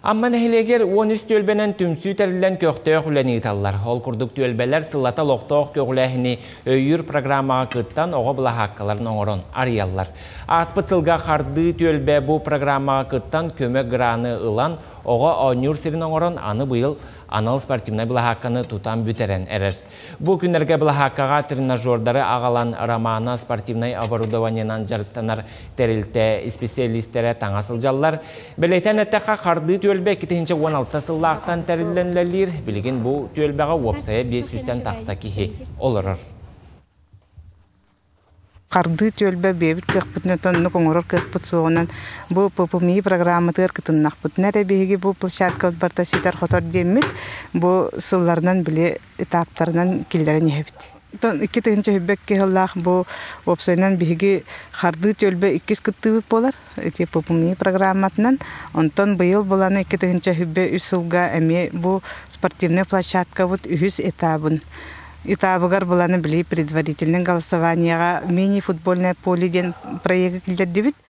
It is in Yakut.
Амма нэһилиэгэр 13 түөлбэнэн түмсүү тэриллэн көхтөөх үлэни ыыталлар. Ол курдук түөлбэлэр сыллата олохтоох көҕүлээһини өйүүр программаҕа кыттан оҕо былаһааккаларын оҥорон арыйаллар. Ааспыт сылга Хардыы түөлбэ бу программаҕа кыттан көмө граны ылан оҕо оонньуур сирин оҥорон аны быйыл анал спортивнай былаһаакканы тутан бүтэрэн эрэр. Бу күннэргэ былаһааккаҕа тренажердары аҕалан Романа спортивнай оборудованиенан дьарыктанар тэрилтэ исписэлиистэрэ таҥа сылдьаллар. Бэлиэтээн эттэххэ, Хардыы түөлбэ 2016 сыллаахтан тэриллэн үлэлиир. Билигин бу түөлбэҕэ уопсайа 500-тэн тахса киһи олорор. Хардыы түөлбэ бэйэбит кыахпытынан оннук оҥорор кыахпыт суоҕунан бу ППМИ программатыгар кытыннахпытына эрэ биһиги бу площадкабыт барыта ситэр-хотор диэммит бу сылларынан били этаптарынан киллэрэн иһэбит. 2022 сыллаах бу уопсайынан биһиги хардыы түөлбэ иккис кыттыыбыт буолар ити ППМИ программатынан. Онтон быйыл буланы 2023 сылга эмиэ бу спортивнай площадкабыт үһүс этабын Этабыгар быланы били предварительный голосованияҕа мини-футбольное поле диэн проегы киллэрдибит.